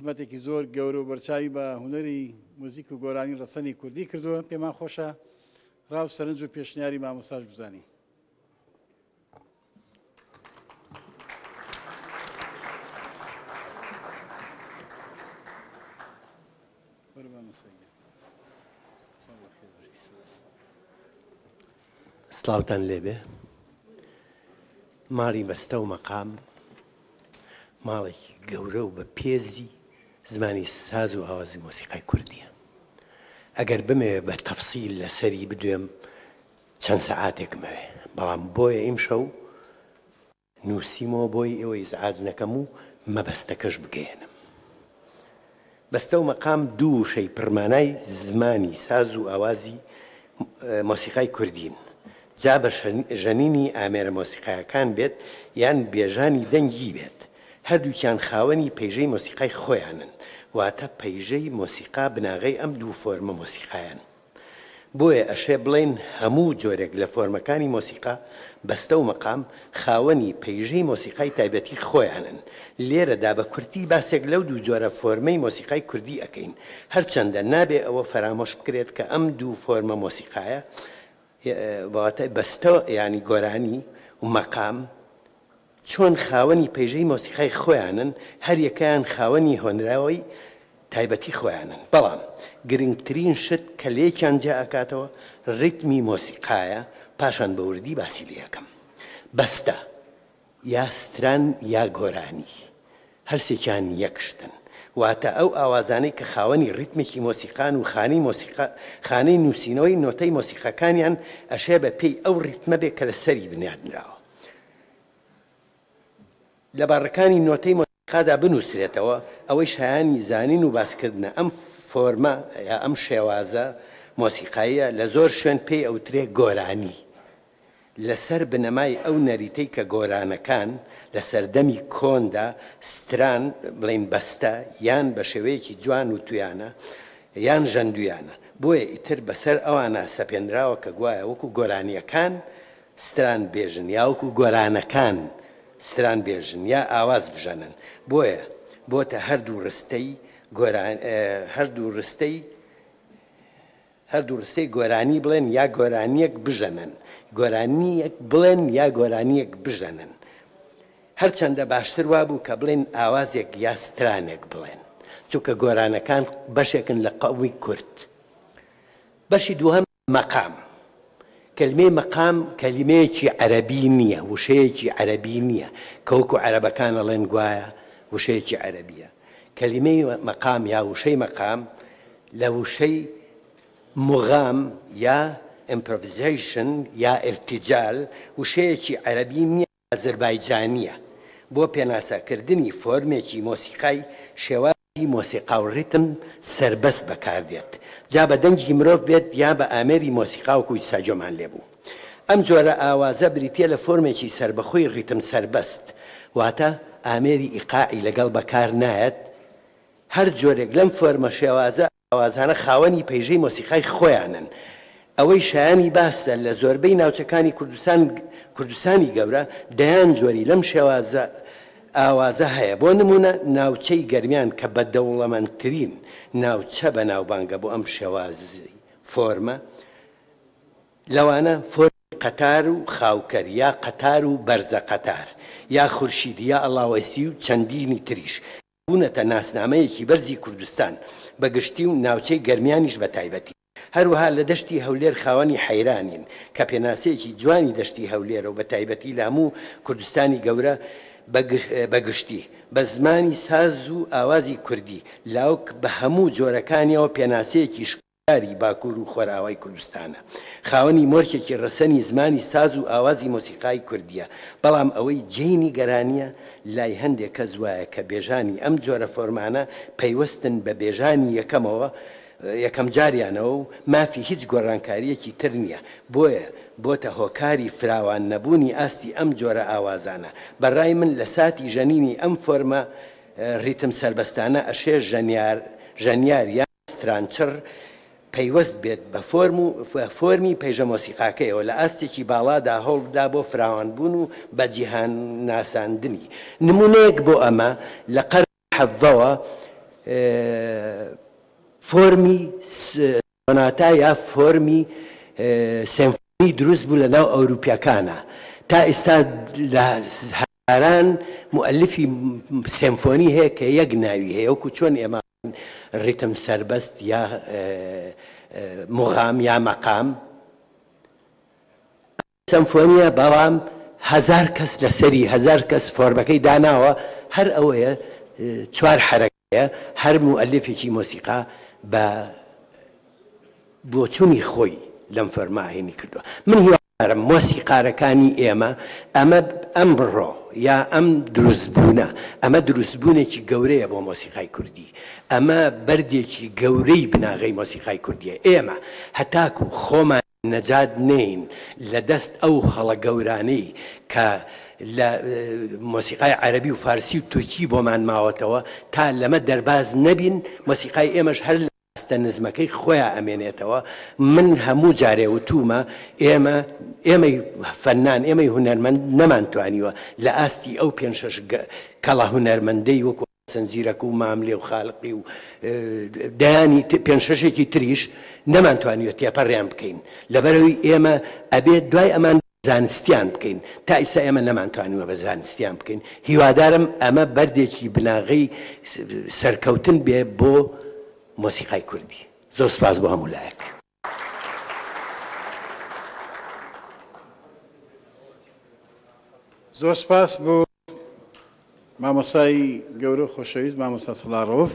خزمەتێکی زۆر گەورە و بەرچاوی بە هونەری موزیک و گۆرانی ڕەسەنی کوردی کردووە، پێمان خۆشە ڕا و سەرنج و پێشنیاری مامۆستاش بزانین. سڵاوتان لێبێ ماڵی بەستە و مەقام ماڵێکی گەورە و بە پێزی زمانی ساز و ئاوازی مۆسیقای کوردیە ئەگەر بمەوێ بە تەفسیل لەسەری بدوێم چەند سەعاتێکم ئەوێ بەڵام بۆیە ئیمشەو نووسیمەوە بۆی ئێوە ئیزعاج نەکەم و مەبەستەکەش بگەیەنم. بەستە و مەقام دوو وشەی پڕمانای زمانی ساز و ئاوازی مۆسیقای کوردین، جا بە ژەنینی ئامێرە مۆسیقایەکان بێت یان بێژانی دەنگی بێت، هەردووکیان خاوەنی پەیژەی مۆسیقای خۆیانن، واتە پەیژەی مۆسیقا بناغەی ئەم دوو فۆرمە مۆسیقایەن. بۆیە ئەشێ بڵێین هەموو جۆرێک لە فۆرمەکانی مۆسیقا، بەستە و مەقام، خاوەنی پەیژەی مۆسیقای تایبەتی خۆیانن. لێرەدا بە کورتی باسێک لەو دوو جۆرە فۆرمەی مۆسیقای کوردی ئەکەین. هەرچەندە نابێ ئەوە فەرامۆش بکرێت کە ئەم دوو فۆرمە مۆسیقایە، واتە بەستە یانی گۆرانی و مەقام، چۆن خاوەنی پەیژەی مۆسیقای خۆیانن، هەریەکەیان خاوەنی هۆنراوەی تایبەتی خۆیانن، بەڵام گرنگترین شت کە لێکیان جیا ئەکاتەوە ڕیتمی مۆسیقایە، پاشان بە وردی باسی لێ ئەکەم. بەستە، یا ستران یا گۆرانی، هەرسێکیان یەک شتن، واتە ئەو ئاوازانەی کە خاوەنی ڕیتمێکی مۆسیقان و خانەی مۆسیقا خانەی نووسینەوەی نۆتەی مۆسیقاکانیان ئەشێ بە پێی ئەو ڕیتمە بێ کە لە سەری بنیات نراوە. لە باڕەکانی نۆتەی مۆسیقادا بنووسرێتەوە، ئەوەی شایانی زانین و باسکردنە ئەم فۆرمە یا ئەم شێوازە مۆسیقاییە لە زۆر شوێن پێی ئەوترێ گۆرانی. لەسەر بنەمای ئەو نەریتەی کە گۆرانەکان لە سەردەمی کۆندا ستران بڵێین بەستە یان بە شێوەیەکی جوان وتویانە یان ژەندویانە بۆیە ئیتر بەسەر ئەوانا سەپێنراوە کە گوایە وەکو گۆرانییەکان ستران بێژن یا وەکو گۆرانەکان ستران بێژن یا ئاواز بژەنن بۆیە بۆتە هەردوو ڕستەی گۆران هەردوو ڕستەی هەردوو ڕستەی گۆرانی بڵێن یا گۆرانیەک بژەنن گۆرانیەک بڵێن یا گۆرانیەک بژەنن هەرچەندە باشتر وابوو کە بڵێن ئاوازێک یا سترانێک بڵێن چونکە گۆرانەکان بەشێکن لە قەومی کورد بەشی دووهەم مەقام، کەلیمەی مەقام کەلیمەیەکی عەرەبی نییە، وشەیەکی عەرەبی نییە کە وەکو عەرەبەکان ئەڵێن گوایە وشەیەکی عەرەبییە. کەلیمەی مەقام یا وشەی مەقام لە وشەی مغام یا Improvisation یا ارتجال وشەیەکی عەرەبی نییە، ئازەربایجانییە بۆ پێناسەکردنی فۆرمێکی مۆسیقای شێوازی مۆسیقا و ڕیتم سەربەست بەکاردێت جا بە دەنگی مرۆڤ بێت یا بە ئامێری مۆسیقا وەکو ئیستا گوێمان لێبوو. ئەم جۆرە ئاوازە بریتییە لە فۆرمێکی سەربەخۆی ڕیتم سەربەست واتە ئامێری ئیقاعی لەگەڵ بەکار نایەت هەر جۆرێک لەم فۆرمە شێوازە ئاوازانە خاوەنی پەیژەی مۆسیقای خۆیانن. ئەوەی شایانی باسە لە زۆربەی ناوچەکانی کوردستان کوردستانی گەورە دەیان جۆری لەم شێوازە ئاوازە هەیە بۆ نموونە ناوچەی گەرمیان کە بە دەوڵەمەندترین ناوچە بەناوبانگە بۆ ئەم شێوازی فۆرمە لەوانە فۆرمی قەتار و خاوکەر یا قەتار و بەرزە قەتار یا خورشیدی یا ئەڵاوەیسی و چەندینی تریش بوونەتە ناسنامەیەکی بەرزی کوردستان بە گشتی و ناوچەی گەرمیانیش بە تایبەتی. هەروەها لە دەشتی هەولێر خاوەنی حەیرانین کە پێناسەیەکی جوانی دەشتی هەولێرە و بە تایبەتی لە هەموو کوردستانی گەورە بە گشتی. بە زمانی ساز و ئاوازی کوردی لاوک بە هەموو جۆرەکانیەوە پێناسەیەکی شاری باکوور و خۆرئاوای کوردستانە. خاوەنی مۆرکێکی ڕەسەنی زمانی ساز و ئاوازی مۆسیقای کوردییە. بەڵام ئەوەی جێی نیگەرانییە لای هەندێ کەس وایە کە بێژانی ئەم جۆرە فۆرمانە پەیوەستن بە بێژانی یەکەمەوە یەکەمجاریانەوە و مافی هیچ گۆڕانکارییەکی تر نییە بۆیە بۆتە هۆکاری فراوان نەبوونی ئاستی ئەم جۆرە ئاوازانە. بە ڕای من لە ساتی ژەنینی ئەم فۆرمە ڕیتم سەربەستانە ئەشێ ژەنیار ژەنیار یان سترانچڕ پەیوەست بێت بە فۆرم و فۆرمی پەیژە مۆسیقاکەیەوە لە ئاستێکی باڵادا هەوڵبدا بۆ فراوانبوون و بە جیهان ناساندنی. نموونەیەک بۆ ئەمە لە قەرنی حەڤدەوە. فۆرمی سۆناتا یا فۆرمی سێمفۆنی دروست بوو لە ناو ئەوروپیەکانا تا ئیستا لە هەزاران موئەلیفی سێمفۆنی هەیە کە یەک ناوی هەیە وەکو چۆن ئێمە ڕیتم سەربەست یا موغام یا مەقام. سەمفۆنیە بەڵام هەزار کەس لەسەری هەزار کەس فۆرمەکەی داناوە هەر ئەوەیە چوار حەرەکەیە هەر موئەلیفێکی مۆسیقا بە بۆچونی خۆی لەم فۆرمە ئاهێنی کردوە من هیوادارم مۆسیقارەکانی ئێمە ئەمە ئەمڕۆ یا ئەم دروست بوونە ئەمە دروست بوونێکی گەورەیە بۆ مۆسیقای کوردی ئەمە بەردێکی گەورەی بناغەی مۆسیقای کوردیە ئێمە هەتاکو خۆمان نەجات نەین لە دەست ئەو هەڵە گەورانەی کە لە مۆسیقای عەرەبی و فارسی و تورکی بۆمان ماوەتەوە، تا لەمە دەرباز نەبین مۆسیقای ئێمەش هەر لە ئاستە نزمەکەی خۆیا ئەمێنێتەوە، من هەموو جارێ وتوومە ئێمە ئێمەی فەننان ئێمەی هونەرمەند نەمانتوانیوە لە ئاستی ئەو پێنج شەش کەڵە هونەرمەندەی وەکو حەسەن زیرەک و ماملێ و خالقی و دەیانی پێنج شەشێکی تریش نەمانتوانیوە تێپەڕیان بکەین لەبەرئەوەی ئێمە ئەبێت دوای ئەمان زانستیان بکەین تا ئیستا ئێمە نەمانتوانیوە بە زانستیان بکەین هیوادارم ئەمە بەردێکی بناغەی سەرکەوتن بێ بۆ مۆسیقای کوردی زۆر سپاس بۆ هەموو لایەک. زۆر سپاس بۆ مامۆستای گەورە و خۆشەویست مامۆستا سەڵاح ڕەوف.